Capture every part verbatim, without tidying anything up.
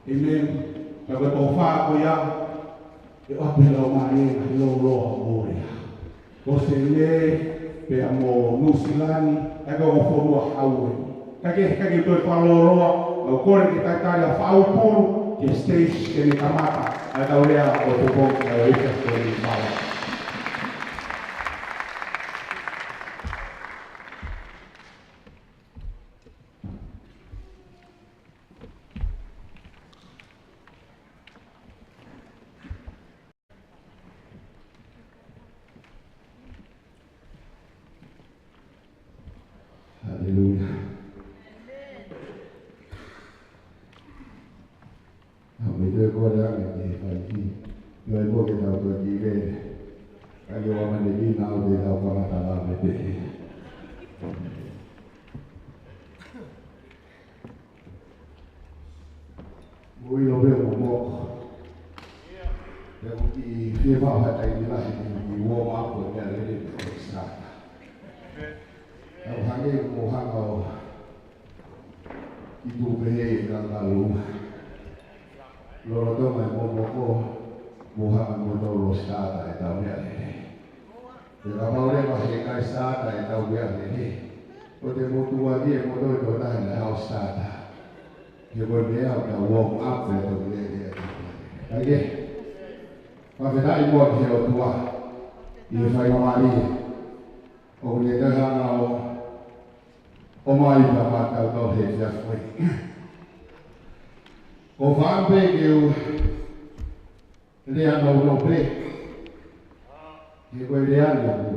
ʻĒmeni. Ka ko e toko fā ko ia, ʻe ʻoatu ʻe he Laumālie ʻa e lōloa ʻo Moʻorea. Ko Senē pea mo Nuʻusila ni, ʻa e kau fonua hau ē. Ka ke, ka ke toe fakalōloa, ʻoku ou kole ke talitali ʻa Faʻaupulu ki he stage ke ne kamata ʻa e tau lea ʻo e pongipongi ʻa e ʻEiki ko e Faʻaupulu. Haleluia. ʻA, mei te kole ange ke fai ki. Io, ʻe kole ke tau toe ki le. Ka ʻio, ʻa mane ki na o te tau kamata la me te. Mo ʻilo pē mo mo. Te u ki fie pau ha taimi lahi ki, ki warm up ko e meʻa lele ko e start. Tau hangē mo hanga ʻo ki tu pehē e kangalū. Lolotonga e momoko, mo hanga mo tolo start e tau meʻa lele. Pea kapau leva he ʻikai start e tau meʻa lele, ʻoua te mou tuʻu ange mo toe tō taha naʻa hao start. He ko e meʻa ʻoku tau warm up e tau lele e tau. Kae kehe, fakafetaʻi muʻa ki he ʻOtua ʻi he faingamālie ʻoku ne toe hanga ʻo ʻomai pea maʻatautolu he efiafi ko eni. ʻOku ou fakaʻamu pē ke u lea nounou pē. He ko e lea ni ʻoku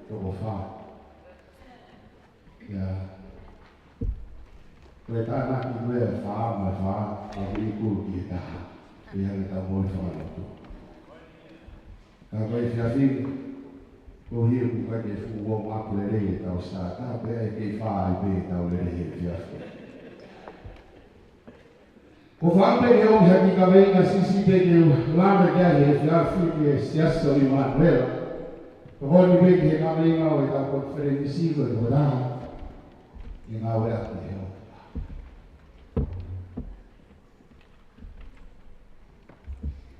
toko fā. ʻIa. Ko e tānaki ko e fā mo e fā, ʻoku ʻi kulu ki he taha. ʻIa, ke tau moʻui fakalotu. Ka ko e efiafi ni, ko e hia ʻoku ʻikai ke fuʻu warm up lelei e tau start, pea ʻe kei fai pē tau lele he efiafi. ʻOku ou fakaʻamu pē ke ʻomi ha kiʻi kaveinga siʻisiʻi pē ke u lave ki ai he efiafi ni ki he Siasi ʻo ʻImanuela. Ko eni pē ki he kaveinga ʻo e tau konifelenisi ko e toko taha. ʻE ngāueʻaki ʻe he ʻOtua.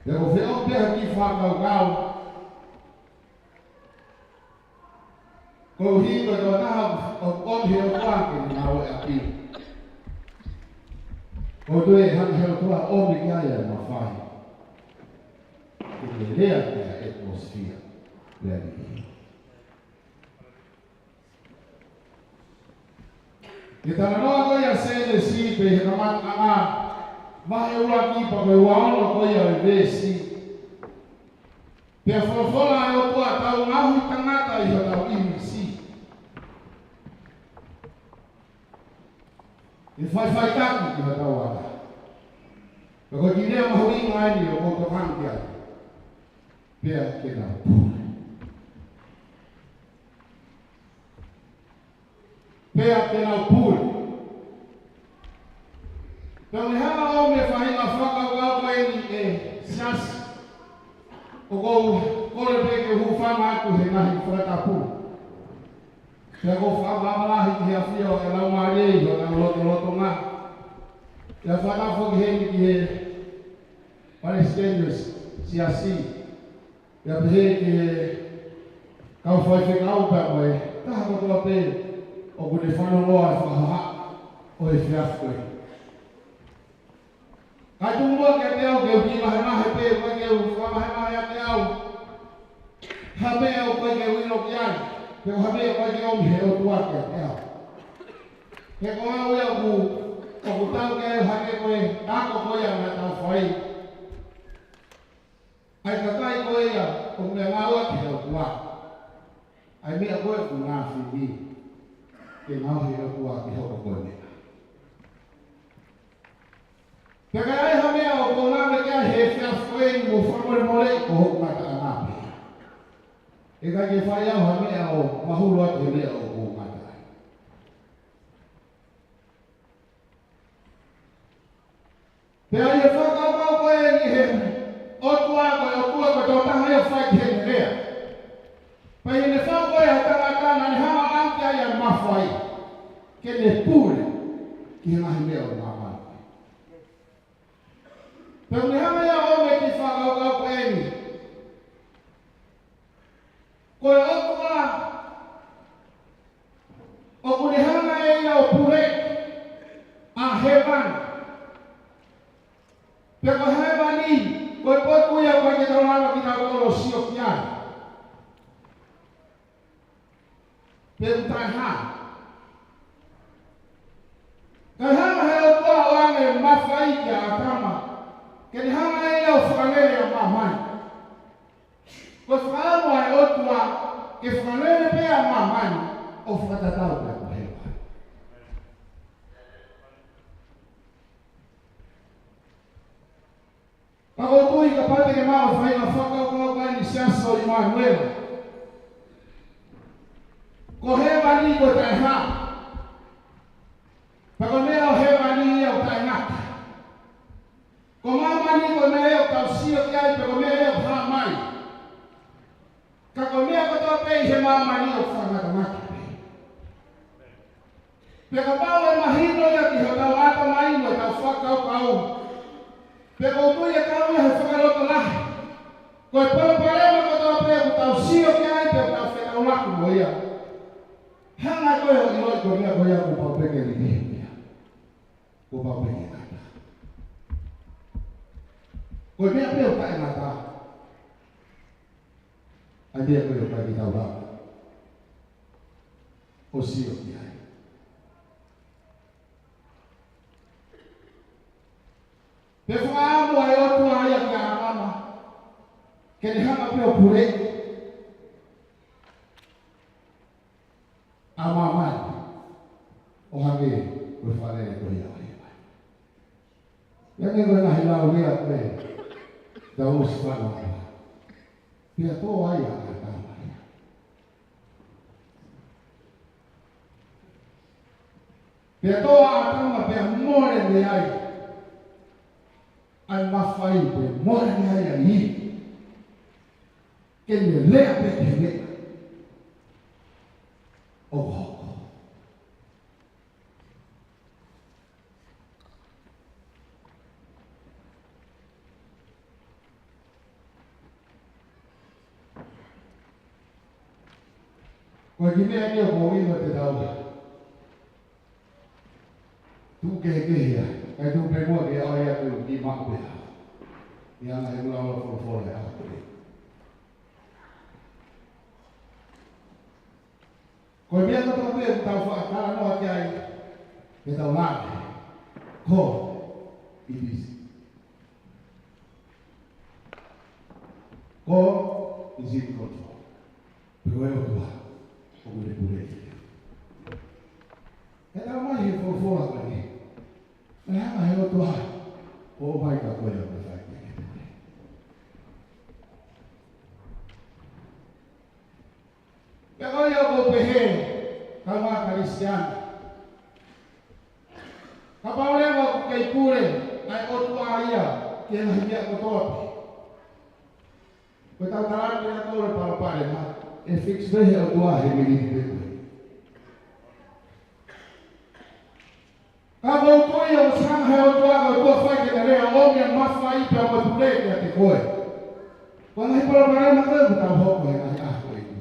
Pea ʻoku ou fie ʻomi pē ha kiʻi fakakaukau. Koeʻuhi ko e toko taha ʻoku ʻomi ʻe he ʻOtua ke ne ngāueʻaki. ʻOku toe hanga ʻe he ʻOtua ʻo ʻomi ki ai ʻa e mafai ke ne lea ki he atmosphere. Lea ni. Ke talanoa ko ia Sēnesi pē he kamataʻanga, vahe ʻuluaki pea ko e ua ono ko ia ʻo e veesi. Pea folofola ʻa e ʻOtua, tau ngaohi tangata ʻi hotau ʻīmisi. ʻE faʻifaʻitaki ki hotau anga. Pea ko e kiʻi lea mahuʻinga eni ʻoku ou tokanga ki ai. Pea ke nau pule. Pea ke nau pule. Pea ʻoku ne hanga ʻo ʻomi e faʻahinga fakakaukau ko eni ʻe Siasi. ʻOku ou kole pē ke u hūfanga atu he ngaahi fakatapu. Pea ʻoku ou fakamālō lahi ki he ʻafio ʻa e Laumālie ʻi hotau lotolotonga. Pea fakatapu foki heni ki he Palesiteni ʻo e Siasi. Pea pehē ki he kau faifekau pea mo e taha kotoa pē ʻoku ne fanongoa e fakahā ʻo e efiafi ko eni. Kae tuku muʻa kiate au ke u kiʻi vahevahe pē, ʻikai ke u fakamahemahe ʻiate au ha meʻa ʻoku ʻikai ke u ʻilo ki ai, pe ko ha meʻa ʻoku ʻikai ke ʻomi ʻe he ʻOtua kiate au. He ko au ia ʻoku, ʻoku tau ke hake ko e ako ko ia naʻa tau fai. ʻA e kakai ko ia ʻoku ne ngāueʻaki ʻe he ʻOtua. ʻA e meʻa ko ē ʻoku nau fili ke ngāue ʻe he ʻOtua ke hoko ko e meʻa. Pea ka ʻi ai ha meʻa ʻoku ou lave ki ai he efiafi ko eni, mou fakamolemoleʻi ko hoku ngataʻanga pē. ʻE ʻikai ke fai au ha meʻa ʻo mahulu atu he meʻa ʻoku ou ngata ai. Pea ʻi he fakakaukau ko eni he ʻOtua, ko e ʻOtua ko e tokotaha ia ʻoku fai ki heʻene lea. Pea ʻi heʻene fai ko ē ha tangata naʻa ne hanga ʻo ʻoange ki ai ʻa e mafai ke ne pule ki he ngaahi meʻa ʻo māmani. Pea ʻoku ne hanga ia ʻo ʻomai e kiʻi fakakaukau ko eni. Ko e ʻOtua, ʻoku ne hanga ʻe ia ʻo pule ʻa hēvani. Pea ko hēvani, ko e potu ia ʻoku ʻikai ke tau lava kitautolu ʻo sio ki ai. Pea ʻoku taʻehā. Kae hanga he ʻOtua ʻo ʻoange mafai kia ʻĀtama, ke ne hanga ʻe ia ʻo fakalele ʻa māmani. Ko e fakaʻamu ʻa e ʻOtua ke fakalele pē ʻa māmani ʻo fakatatau pē mo hēvani. Pea ʻoku ou tui kapau te ke maʻu e faʻahinga fakakaukau ko eni, Siasi ʻo ʻImanuela. Ko hēvani ko e taʻehā. Pea ko e meʻa ʻo hēvani ia ʻoku taʻengata. Ko māmani ko e meʻa ia ʻoku tau sio ki ai, pea ko e meʻa ia ʻoku hā mai. Ka ko e meʻa kotoa pē ʻi he māmani ʻoku fakangatangata pē. Pea kapau ʻe mahino ia ki hotau ʻatamai mo ʻetau fakakaukau, pea ʻoku ou tui ʻe kau ia he fakalotolahi. Ko e palopalema kotoa pē ʻoku tau sio ki ai pea tau fetaulaki mo ia, hanga ʻe koe ʻo ʻiloʻi ko e meʻa ko ia kuo pau pē ke liliu ia. Kuo pau pē ke ngata. Ko e meʻa pē ʻoku taʻengata, ʻa e meʻa ko ia ʻoku ʻikai ke tau lava ʻo sio ki ai. Pea fakaʻamu ʻa e ʻOtua ia kia ʻĀtama ke ne hanga pē ʻo pule ʻa māmani ʻo hangē ko e fakalele ko ia ʻo hēvani. Pea hangē ko e ngaahi lau lea ko ē kuo tau ʻosi fanongo. Pea tō ai ʻa ʻĀtama ia. Pea tō ʻa ʻĀtama pea mole mei ai ʻa e mafai, pea mole mei ai ʻa e ivi ke ne lea pē ki he meʻa ʻoku hoko. Ko e kiʻi meʻa ia ʻoku ou ʻilo te tau tuʻu kehekehe ai, kae tuʻu pē muʻa ke ʻalu ia ke u kiʻi maʻu pē ʻa e anga he ʻū lau ʻa e folofola ʻa e ʻaho ko eni. Ko e meʻa kotoa pē ʻoku tau faʻa talanoa ki ai, ke tau lave. God is, God is in control. Pea ko e ʻOtua ʻoku ne pule. Ke tau mai he folofola ko eni. Naʻe hanga he ʻOtua ʻo ʻomai kia koe ʻo fai ke ke pule. Pea ko ia ʻoku ou pehē, kāinga Kalisitiane, kapau leva ʻoku kei pule ʻa e ʻOtua ia ki he ngaahi meʻa kotoa pē, ko ʻetau tala atu ʻe tautolu e palopalema, ʻe fix pē he ʻOtua he miniti pē ko ē. Ka ʻoku ou tui ʻoku hanga he ʻOtua, ko e ʻOtua fai ke ne lea, ʻo ʻomi ʻa e mafai pea mo e pule kiate koe. Ko e ngaahi palopalema ko ē ʻoku tau hoko he ngaahi ʻaho ko eni,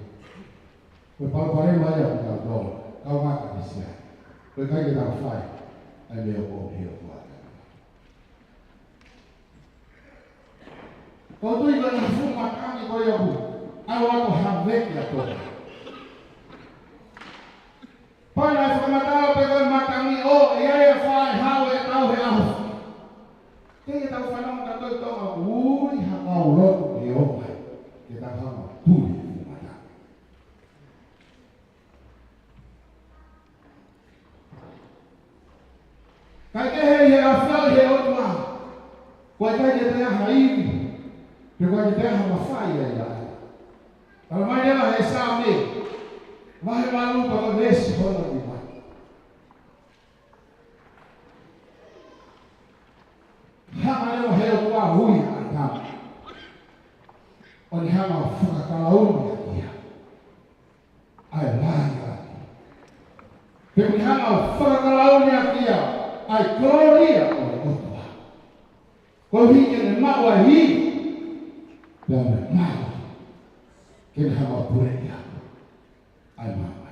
ko e palopalema ia ʻo kitautolu kāinga Kalisitiane, ko e ʻikai ke tau fai ʻa e meʻa ʻoku ʻomi he ʻOtua. ʻOku ou tui ko e ngaahi fuʻu matangi ko ia ʻoku ʻalu atu ʻo haveki ʻa Tonga. Pea naʻe fakamatala pē ko e matangi ʻo ʻi ai e fā ʻe hau ʻe tau he ʻaho. Teʻeki ke tau fanongo tautolu ʻi Tonga ʻoku ui ha kau lotu ke ō mai ke tau hanga ʻo puli e fuʻu matangi. Kae kehe ʻi he ʻafio ʻi he ʻOtua, ʻoku ʻikai ke toe ʻi ai ha ivi, pe ʻoku ʻikai ke toe ʻi ai ha mafai ia ia. Talamai leva he Saame vahe valu pea ko e veesi hono nima: Hanga leva he ʻOtua ʻo ui ʻa ʻĀtama, ʻo ne hanga ʻo fakakalauni ʻaki ia ʻa e langilangi. Pea ne hanga ʻo fakakalauni ʻaki ia ʻa e kolōlia ʻo e ʻOtua. Koeʻuhi ke ne maʻu ʻa e ivi, pea mo e malu, ke ne hanga ʻo puleʻi ʻa e maama.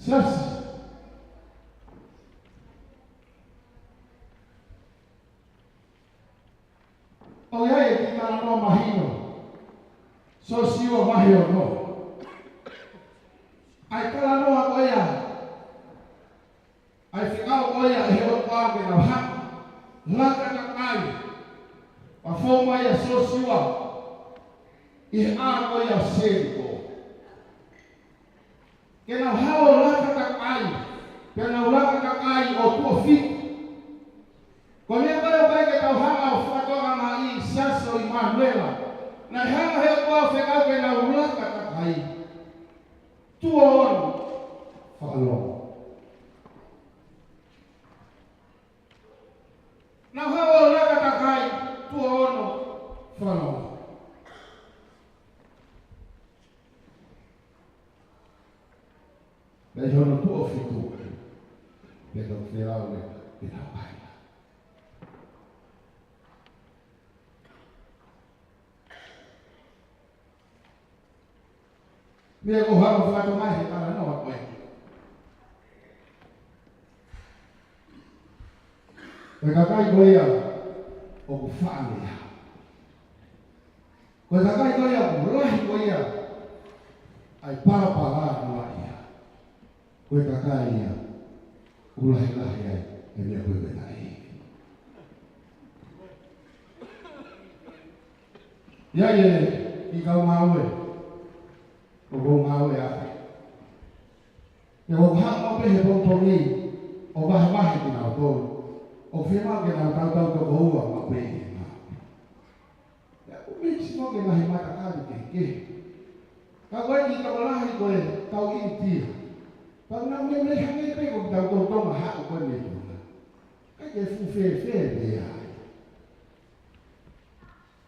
Siasi. ʻOku ʻi ai e kiʻi talanoa mahino. Siosiua vahe ono. ʻA e talanoa ko ia, ʻa e fekau ko ia ʻe he ʻOtua ke nau hanga ʻo laka takai. Pea fou mai ʻa Siosiua ʻi he ʻā ko ia ʻo Seliko. Ke nau haʻu ʻo laka takai, pea nau laka takai ʻo tuʻo fitu. Ko e meʻa ko ē ʻoku ʻikai ke tau hanga ʻo fakatokangaʻi, siasi ʻo ʻImanuela. Naʻe hanga ʻe he ʻOtua ʻo fekau ke nau laka takai. Tuʻo ono fakalongo. Nau haʻu ʻo laka takai, tuʻo ono fakalongo. Pea ʻi hono tuʻo fitu, pea toki feʻao leva, pea nau ʻai. Meʻa ko ē ʻoku hanga ʻo fakatomala he talanoa ko ē. Ko e kakai ko ia ʻoku faʻa lea. Ko e kakai ko ia ʻoku lahi ko ia ʻa e palapala noa ia. Ko e kakai ia ʻoku lahilahi ai e meʻa ko ē ʻoku ʻi ai. ʻI ai e kiʻi kau ngāue, ʻoku ou ngāue ai. Pea ʻoku hanga pē he pongipongi ʻo vahevahe kinautolu. ʻOku fiemaʻu ke nau tautau toko ua maʻu pē ʻi he ngāue. Pea ʻoku mix mo e ngaahi matakali kehekehe. Ka ko e kiʻi tokolahi ko ē kau ʻInitia. Pea nau meimei hangē pē ko kitautolu Tonga, haʻu ko ē mei Tonga. ʻIkai ke fuʻu fēfē pē ai.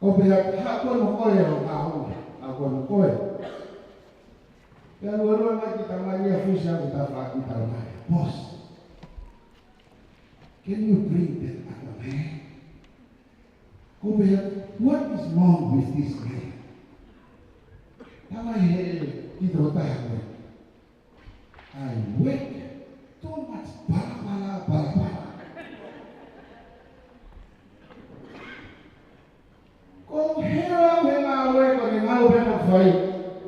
ʻO pehē haʻu ko ē mo koe ʻo ngāue, haʻu ko ē mo koe. Pea luelue mai kiʻi tama ia, fusi ʻa e tafaʻaki, talamai: "Boss, can you bring that other man?" ʻO pehē, "What is wrong with this man?" Talamai ʻe he kiʻi tokotaha ko ē, "I work too much palapala, palapala." Ko e hela ʻo e ngāue, ko e ngāue pē naʻe fai,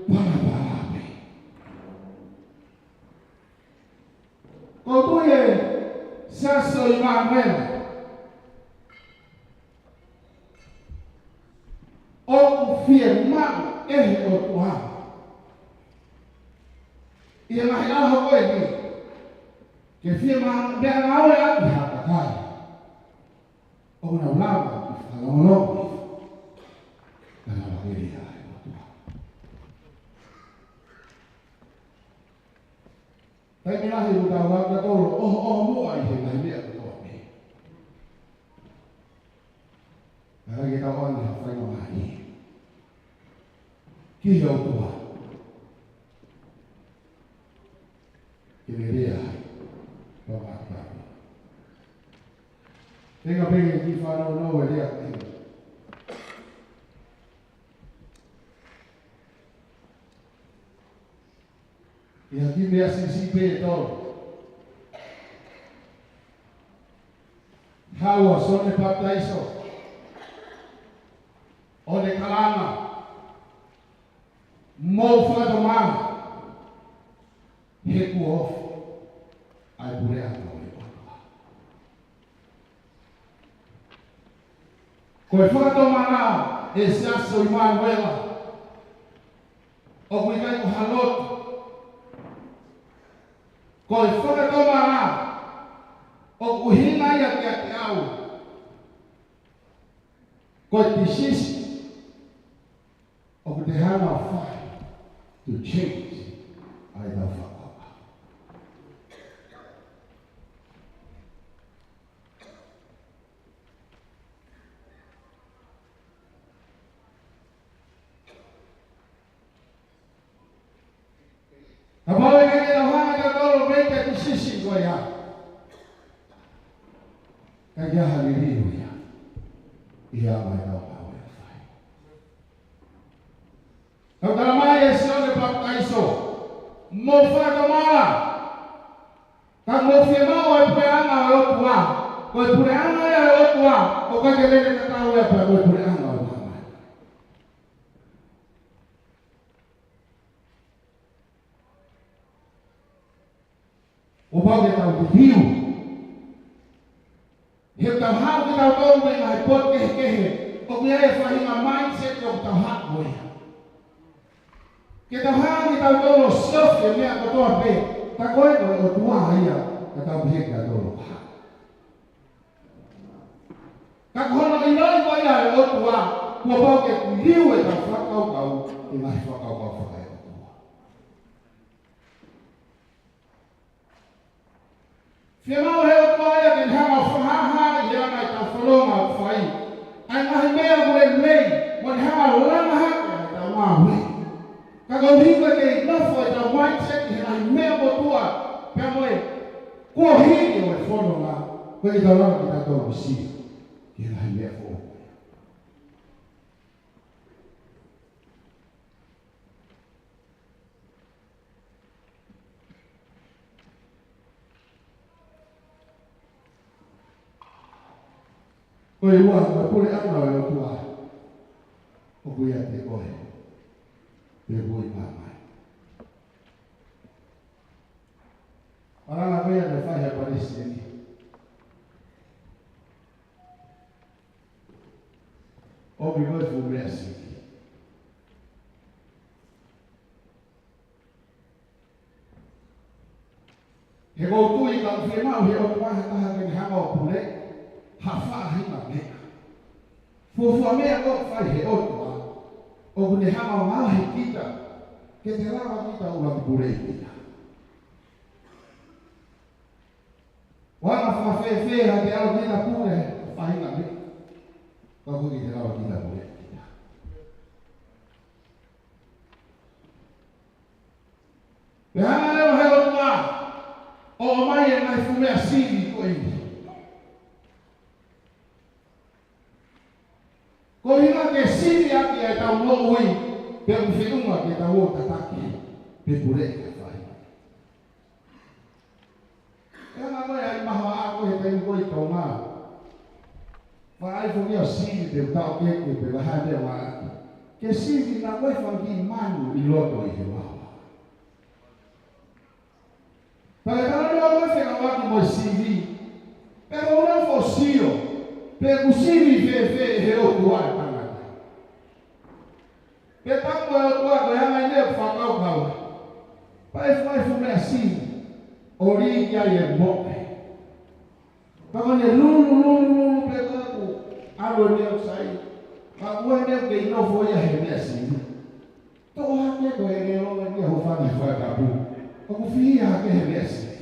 palapala pē. Ko e tui, siasi ʻo ʻImanuela, ʻoku fiemaʻu ʻe he ʻOtua ʻi he ngaahi ʻaho ko eni ke fiemaʻu meʻangāue ʻaki ha kakai ʻoku nau lava ke fakalongolongo ʻi he ngāue ʻa e ʻOtua. Taimi lahi ʻoku tau lava tautolu ʻo ʻohoʻoho muʻa ʻi he ngaahi meʻa kotoa pē. Ka ʻikai ke tau ʻoange ha faingamālie ki he ʻOtua ke ne lea ai. Pea maʻu pē. Tenga pē kiʻi fanongo e lea ko eni. ʻI ha kiʻi meʻa siʻisiʻi pē ʻe tolu. Haʻu ʻa Sione Papitaiso ʻo ne kalanga: "Mou fakatomala, he kuo ofi ʻa e puleʻanga ʻo e ʻOtua." Ko e fakatomala, ʻe siasi ʻo ʻImanuela, ʻoku ʻikai ko ha lotu. Ko e fakatomala ʻoku ʻuhinga ia kiate au ko e decision ʻoku te hanga ʻo fai to change ʻa ʻetau fakakaukau. Kapau ʻe ʻikai ke tau hanga tautolu ʻo make a decision, ia. Ka ʻikai ha liliu ia ʻi he anga ʻetau ngāue ʻoku fai. Naʻe talamai ʻe Sione Papitaiso, mou fakatomala, ka mou fiemaʻu ʻa e puleʻanga ʻo e ʻOtua. Ko e puleʻanga ia ʻo e ʻOtua, ʻoku ʻikai ke lele tatau ia pea mo e puleʻanga ʻo māmani. Kuo pau ke tau liliu. He ʻoku tau haʻu kitautolu mei he ngaahi potu kehekehe, ʻoku ʻi ai e faʻahinga mindset ʻoku tau haʻu mo ia. Ke tau haʻu kitautolu ʻo siofi e meʻa kotoa pē, ka ko e ʻOtua ia, ka tau pehē kitautolu ʻoku hā. Ka ko hono ʻiloʻi ko ia ʻe he ʻOtua, kuo pau ke liliu ʻetau fakakaukau, ʻi he ngaahi fakakaukau fakaeʻotua. Fiemaʻu ʻe he ʻOtua ia ke ne hanga ʻo fakahāhā ʻi he anga ʻetau fononga ʻoku fai ʻa e ngaahi meʻa ʻoku lelei, mo ne hanga ʻo langa hake ʻetau ngāue. Ka koeʻuhi ko e kei nofo ʻetau mindset ʻi he ngaahi meʻa motuʻa, pea mo e kuohili ʻo e fononga, ʻoku ʻikai ke tau lava kitautolu ʻo sio ki he ngaahi meʻa foʻou. Ko e ua, ko e puleʻanga ʻo e ʻOtua ʻoku ʻiate koe, pea mo e māmani. Malanga ko ia naʻe fai ʻe he palesiteni. ʻOmi koe fuʻu meʻa sivi. He ʻoku ou tui ʻoku fiemaʻu ʻe he ʻOtua ha taha ke ne hanga ʻo pule ha faʻahinga meʻa. Fuofua meʻa ʻoku fai ʻe he ʻOtua, ʻoku ne hanga ʻo ngaohi kita, ke te lava kita ʻo ʻuluaki pule ʻi kita. ʻOua naʻa fakafēfē haʻate ʻalu kita pule ha faʻahinga meʻa, ka ʻoku ʻikai ke te lava kita pule ʻi kita. Pea hanga leva ʻe he ʻOtua ʻo ʻomai e ngaahi fuʻu meʻa sivi ko eni. Ko e ʻuhinga ke sivi ʻaki ʻetau moʻui, pea ʻoku fiemaʻu ke tau ō ʻo tataki, pe puleʻi ha faʻahinga. ʻE anga ko e ʻai mahoaʻa ko e taimi ko ē ʻi Tonga. Vaʻai foki ʻo sivi pe taʻokete pe vaha te ua. Ke sivi naʻa ko e fanga kiʻi manu ʻi loto ʻi he mahoaʻa. Pea ka tau ō ʻo fekauʻaki mo e sivi, pe ko e ʻuhinga foʻi sio, pe ʻoku sivi fēfē ʻe he ʻOtua e tangata. Pea tapu ʻa e ʻOtua ko e anga ʻene fakakaukau. Pea ʻe fai fuʻu meʻa sivi ʻo lī ki ai e moʻui. Pea ko ʻene lulu, lulu, lulu pē ko ē ʻoku ʻalu ʻene ʻo sai. Pea ko ʻene ʻoku kei nofo ia he meʻa sivi. Toʻo hake ko e ʻelelo ʻeni ʻa hoʻo fanga he fakatapu. ʻOku fihi hake he meʻa sivi.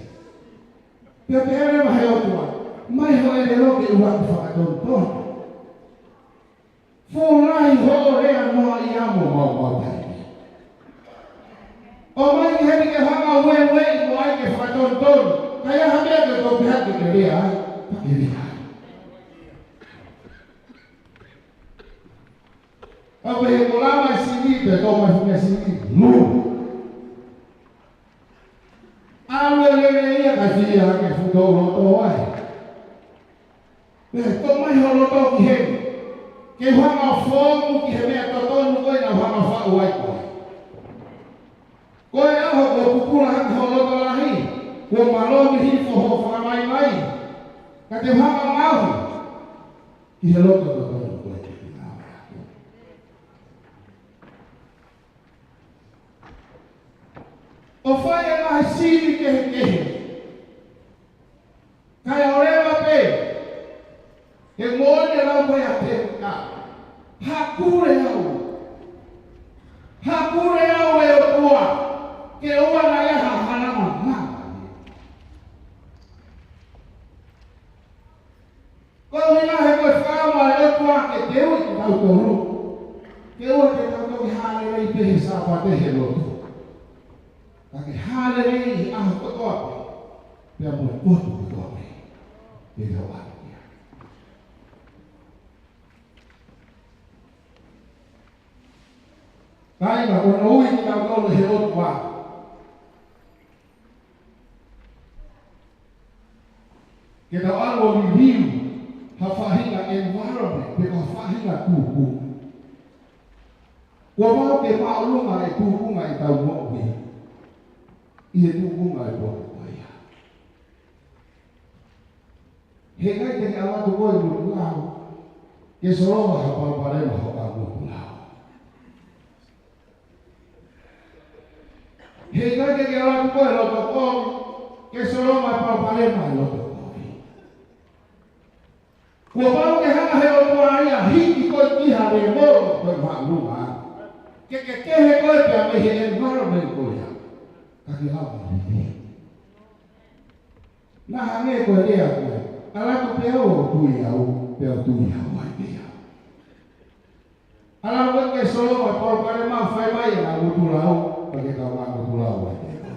Pea pehē leva ʻe he ʻOtua, ʻomai hoʻo ʻelelo ke u ʻai ke fakatonutonu. Fuʻu lahi hoʻo lea noaʻia mo maumau taimi. ʻOmai ki heni ke hanga ʻo ueʻi mo ʻai ke fakatonutonu. Ka ʻi ai ha meʻa ke tau pehē ke ke lea ai, ka ke lea ai. Ka pehē ko e lava e sivi, pea toʻo mai fuʻu meʻa sivi. Lū. ʻAlu e lele ia ka fili hake fuʻu tō loto ai. Pea toʻo mai ho loto ki heni. Ke u hanga ʻo foomu ki he meʻa totonu ko ē naʻa ku hanga ʻo faʻu ai koe. Ko e ʻaho kuo pupula hake ho loto lahi, kuo mālohi hifo hoʻo fakamaimai. Ka te u hanga ʻo ngaohi ki he loto totonu ko ē ke ke ngāue ai. ʻO fai e ngaahi sivi kehekehe. Kae ʻoua leva pē ke moʻoni e lau ko ia ʻa Tēvita. Hakule au. Hakule au ʻe ʻOtua. Ke ʻoua naʻa ʻi ai ha halanga mama. Ko e ʻuhinga he ko e fakaʻamu ʻa e ʻOtua ke teuʻi kitautolu. Ke ʻoua te tau toki hālelei pē he Sāpate he lotu. Ka ke hālelei he ʻaho kotoa pē. pea mo e potu kotoa pē te tau ʻalu ki ai. Kāinga, ko hono ui kitautolu ʻe he ʻOtua ke tau ʻalu ʻo liliu ha faʻahinga environment, pe ko ha faʻahinga tūkunga. Kuo pau ke māʻolunga e tūkunga ʻetau moʻui ʻi he tūkunga ʻo e potu ko ia. Heʻikai te ke ʻalu atu koe ʻi Motulau ke solova ha palopalema ho ʻapi ʻi Motulau. Heʻikai te ke ʻalu atu koe ʻi loto kovi ke solova ha palopalema ʻi loto kovi. Kuo pau ke hanga ʻe he ʻOtua ia ʻo hiki koe ki ha lēvolo ʻo e māʻolunga, ke ke kehe koe pea mei he environment ko ia, ka ke lava ʻo liliu. Naʻa hangē ko e lea ko ē, ʻalu atu pē au ʻo tui au, pea u tui au ai pē au. ʻAlu atu koe ke solova e palopalema, fai mai ʻena Motulau, pea ke kaungā Motulau ai pē koe.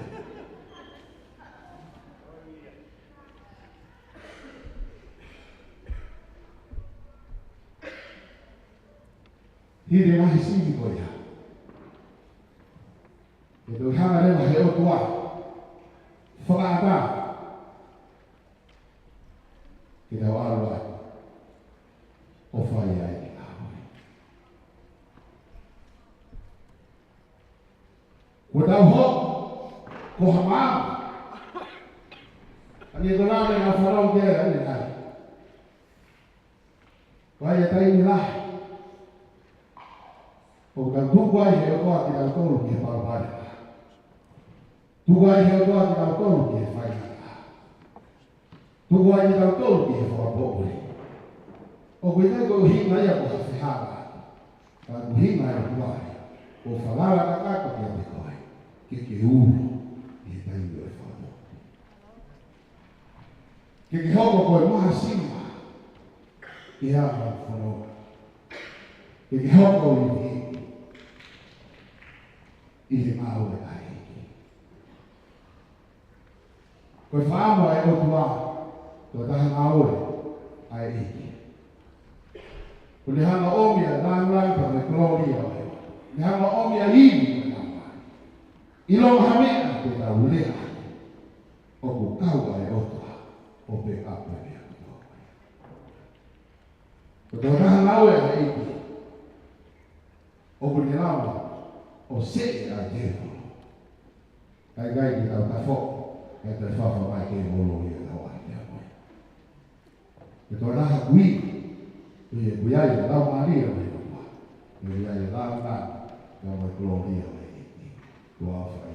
Hili e ngaahi sivi ko ia, ʻe toe hanga leva ʻe he ʻOtua ʻo fakaʻatā ke tau ʻalu atu ʻo fai ai e ngāue. Kuo tau hoko ko ha maama. Hangē ko e lave naʻa ku fanongo ki ai ʻanenai. Ko e taimi lahi ʻoku tau tuku ai ʻe he ʻOtua kitautolu ki he palopalema. Tuku ai ʻe he ʻOtua kitautolu ki he faingataʻa. Tuku ai kitautolu ki he fakapoʻuli. ʻOku ʻikai ko e ʻuhinga ia ko ha fehālaaki, ka ko e ʻuhinga ia ʻoku ʻi ai ʻo falala kakato kiate koe ke ke ulo ʻi he taimi ʻo e fakapoʻuli. Ke ke hoko ko e māsima ʻi he ʻaho fononga. Ke ke hoko ʻo liliu ʻi he ngāue ʻa e ʻEiki. Ko e fakaʻamu ʻa e ʻOtua, ko e taha ngāue ʻa e ʻEiki. Ko ʻene hanga ʻo ʻomi ʻa e lāngilangi pea mo e kolōlia ʻo e ʻOtua. Ne hanga ʻo ʻomi ʻa e ivi mo e laumālie. ʻIlonga ha meʻa te tau lea, ʻoku kau ʻa e ʻOtua ʻo pē kapu e meʻa kotoa. Ko e taha ngāue ʻa e ʻEiki, ʻoku ne lava ʻo seʻe ʻa e tēvolo. Kae ʻikai ke tau tafoki, kae toe fafa mai e tēvolo ia ʻo ʻai ia mai. Ko e taha ʻoku ʻi ai, ʻoku ʻi ai e laumālie ʻo e ʻOtua. ʻOku ʻi ai e lāngilangi, pea mo e kolōlia ʻo e ʻEiki. Ko e fai